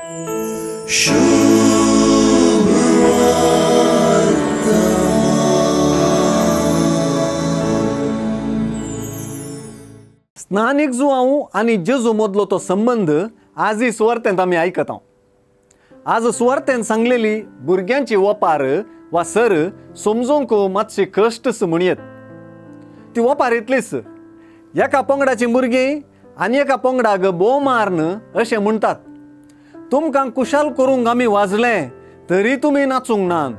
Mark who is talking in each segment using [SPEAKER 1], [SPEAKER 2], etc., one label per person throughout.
[SPEAKER 1] स्नानीक जुवांव आनी जेजू मदलो तो संबंद आजय सुवार्तेंत आमी आयकता. आज सुवार्तेन सांगलेली भुरग्यांची ओपार वा सर समजूंक मातशी कश्टच म्हणयेत. ती ओपार इतलीच, एका पंगडाचीं भुरगीं आनी एका पंगडाक भोव मार्न अशें म्हणटात, तुमकां कुशाल करूंक आमी वाजले तरी तुमी नाचूंक नात,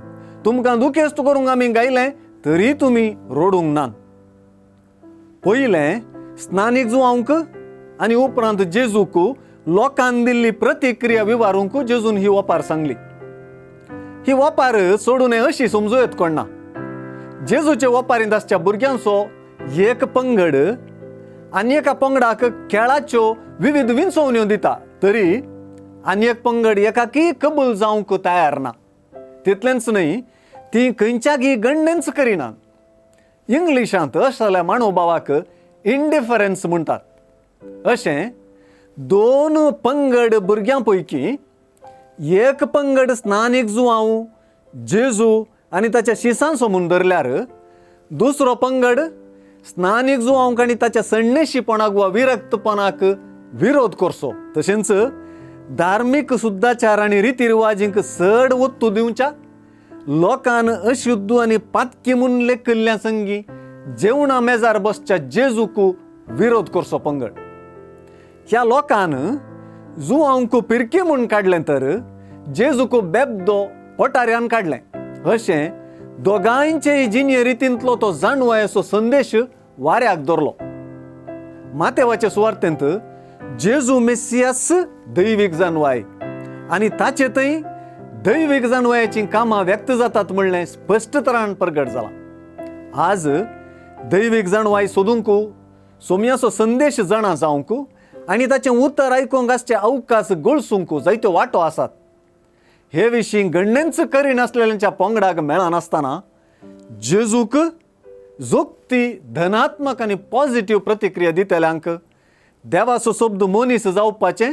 [SPEAKER 1] तुमकां दुखेस्त करूंक आमी गायलें तरी तुमी रडूंक नात. पयलें स्नानीक जुवांक आनी उपरांत जेजूक लोकान दिल्ली प्रतिक्रिया विवारूंक जेजून ही ओपार सांगली. ही ओपार सोडून अशी समजू येत कोणना. जेजूचे ओपारींत आसच्या भुरग्यांचो एक पंगड आनी एका पंगडाक खेळाच्यो विविध विंचवण्यो दिता तरी आनी एक पंगड एकाकी कबूल जावंक तयार ना. तितलेंच न्हय, ती खंयच्यागी गणनेच करिनात. इंग्लिशांत असल्या मानोभावाक इंडिफरन्स म्हणटात. अशें दोन पंगड भुरग्यां पैकी एक पंगड स्नानीक जुवांव जेजू आनी ताच्या शिसांचो म्हूण धरल्यार दुसरो पंगड स्नानीक जुवांक आनी ताच्या सण्णेशीपणाक वा विरक्तपणाक विरोध करचो. तशेंच धार्मीक शुद्धाचार आनी रिती रिवाजींक चड ओत्तू दिवच्या लोकान अशुद्ध आनी पातकी म्हूण लेखिल्ल्या संगी जेवणा मेजार बसच्या जेजूक विरोध करचो पंगड. ह्या लोकान जुवांक पिरकी म्हूण काडलें तर जेजूक बेबदो पटाऱ्यान काडलें. अशें दोगांयचेय जिणे रितींतलो तो जाणवायेचो संदेश वाऱ्याक दवरलो. मातेवाचे सुवार्तेंत जेजू मेसियास दैवीक जाणवाय आनी ताचे थंय दैवीक जाणवायेचीं कामां व्यक्त जातात म्हणलें स्पश्ट तरान प्रगट जालां. आज दैवीक जाणवाय सोदूंक, सोम्याचो संदेश जाणा जावंक आनी ताचें उतर आयकूंक आसचे अवकाश गळसूंक जायत्यो वाटो आसात. हे विशीं गणनेच करिनासलेल्यांच्या पंगडाक मेळनासतना जेजूक जोगती धनात्मक आनी पॉझिटीव प्रतिक्रिया दितल्यांक देवाचो शब्द मनीस जावपाचें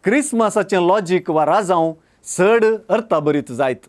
[SPEAKER 1] क्रिसमसाचें लॉजीक वा राजांव चड अर्थाभरीत जायत.